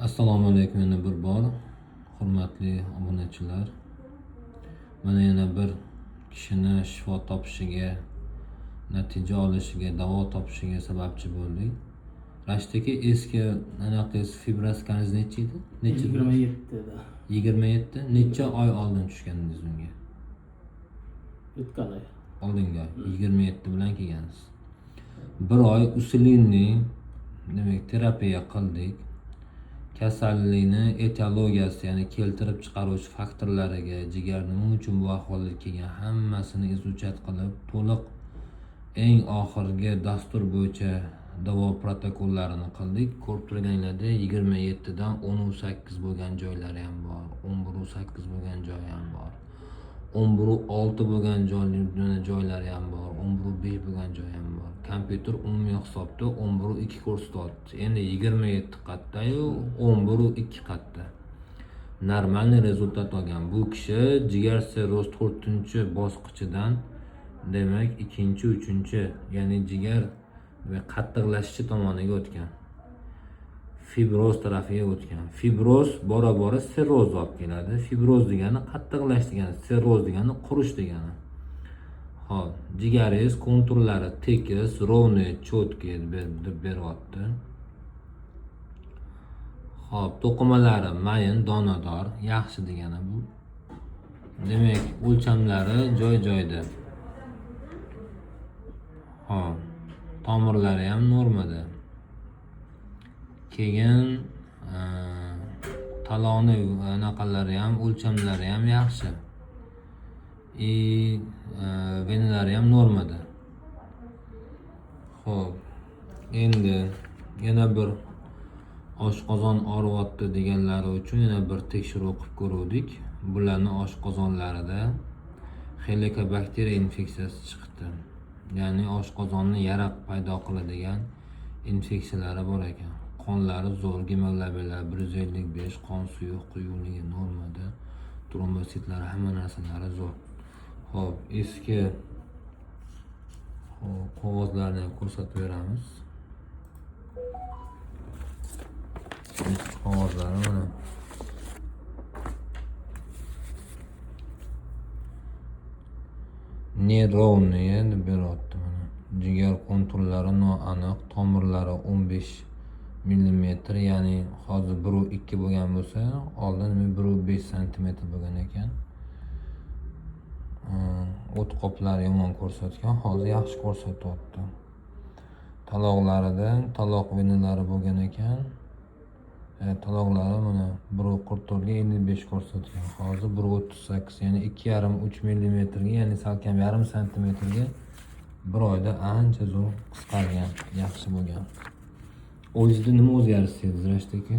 Assalomu alaykum yana bir bor, hurmatli obunachilar. Mana yana bir kishini shifo topishiga, natija olishiga, davo topishiga sababchi bo'ldik. Rashid aka, eski anaqangiz, fibroskaningiz necha edi? Necha? 27 edi. 27. Necha oy oldin tushgandingiz unga? O'tgan oy. Oldingi oy 27 bilan kelgansiz. Bir oy усиленный, demak, terapiya qildik. Kasallikni etiologiyasi, ya'ni keltirib chiqaruvchi faktorlariga, jigar nima uchun bu ahvolga kelgan, hammasini изучать qilib, to'liq eng oxirgi dastur bo'yicha davo protokollarini qildik. Ko'rib turganinglardek, 27 dan 10,8 bo'lgan joylari ham bor, 11,8 bo'lgan joyi ham bor, 11,6 bo'lgan joylari ham bor, 11,5 bo'lgan joyi ham bor. Kompyuter umumiy hisobda 11,2 ko'rsatyapti. Endi 27 qayerdayu, 11,2 qayerda? Нормальный результат olgan bu kishi jigar sirroz to'rtinchi bosqichidan, demak, ikkinchi, uchinchi, ya'ni jigar qattiqlashishi tomoniga o'tgan, fibroz tarafiga o'tgan. Fibroz bora bora sirroz olib keladi. Fibroz degani qattiqlash degani, sirroz degani qurish degani. Ho'p, jigaringiz konturlari tekis, ровный, четкий deb beryapti. Ho'p, to'qimalari mayin, donador, yaxshi degani bu. Demak, o'lchamlari joy joyida. Ho'p, tomirlari ham normada. Keyin taloni anaqalari ham, o'lchamlari ham yaxshi и venalari ham normada. Ho'p, endi yana bir oshqozon og'riyapti deganlari uchun yana bir tekshiruv qilib ko'ruvdik. Bularni oshqozonlarida helikobakteriya infeksiyasi chiqdi, ya'ni oshqozonni yara paydo qiladigan infeksiyalari bor ekan. Qonlari zo'r, gemoglobinlar 155, qon suyuq quyuqligi normada, trombositlari, hamma narsalari zo'r. Ho'p, eski, ho'p, qog'ozlarni ham ko'rsatib beramiz. Eski qog'ozlari mana. Неровные deb beryapti mana. Jigar konturlari noaniq, tomirlari 15 millimetr, ya'ni hozir 1,2 bo'lgan bo'lsa, oldin 1,5 santimetr bo'lgan ekan. O't qoplari yomon ko'rsatgan, hozir yaxshi ko'rsatyapti. Taloqlarida taloq venalari bo'lgan ekan. Taloqlari mana 1,44 ga 55 ko'rsatgan, hozir 1,38, ya'ni 2,5-3 millimetrga, ya'ni salkam yarim santimetrga bir oyda ancha zo'r qisqargan, yaxshi bo'lgan. O'zingizda nima o'zgarish sezdingiz, Rashid aka?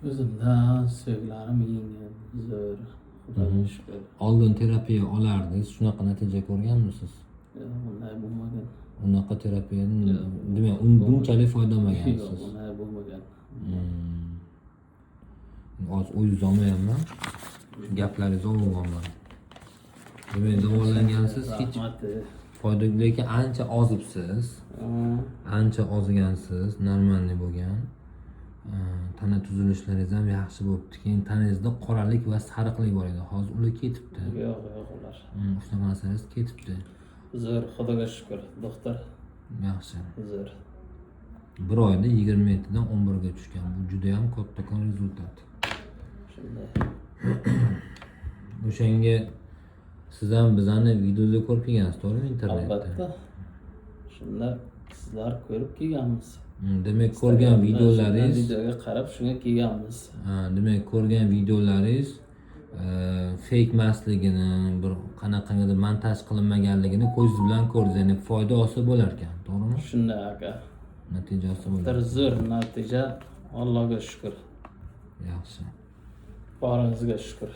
O'zimda suyaklarim yengil, zo'r. Xudoga shukur. Oldin terapiya olardingiz, shunaqa natija ko'rganmisiz? Yo'q, unday bo'lmagan. Unaqa terapiya, demak, bunchalik foyda Yo'q, olmagansiz. Unday bo'lmagan. Hozir o'zingizni olmayapman, gaplaringizni olmayapman. Demak, davolangansiz, hech Rahmat. foyda, lekin ancha ozibsiz, ancha ozgansiz, нормальный bo'lgan. Tana tuzilishlaringiz ham yaxshi bo'libdi. Keyin tanangizda qoralik va sariqlik bor edi, hozir ular ketibdi. Yo'q, ular. Shunaqa narsangiz ketibdi. Zo'r, Xudoga shukur, doktor. Yaxshi. Zo'r. Bir oyda 27 dan 11 ga tushgan, bu judayam kattakon результат. Shunday. O'shanga siz ham bizani videoda ko'rib kelgansiz, to'g'rimi, internetda? Albatta. Shunda sizlar ko'rib kelganmiz. Demak, ko'rgan videolaringiz Videoga qarab shunga kelganmiz. Ha, demak, ko'rgan videolaringiz fake emasligini, bir qanaqangidir montaj qilinmaganligini ko'zingiz bilan ko'rdingiz, ya'ni foyda olsa bo'lar ekan, to'g'rimi? Shunday, aka. Natija olsa bo'lar. Doktor, zo'r natija, Allohga shukur. Yaxshi. Boringizga shukur.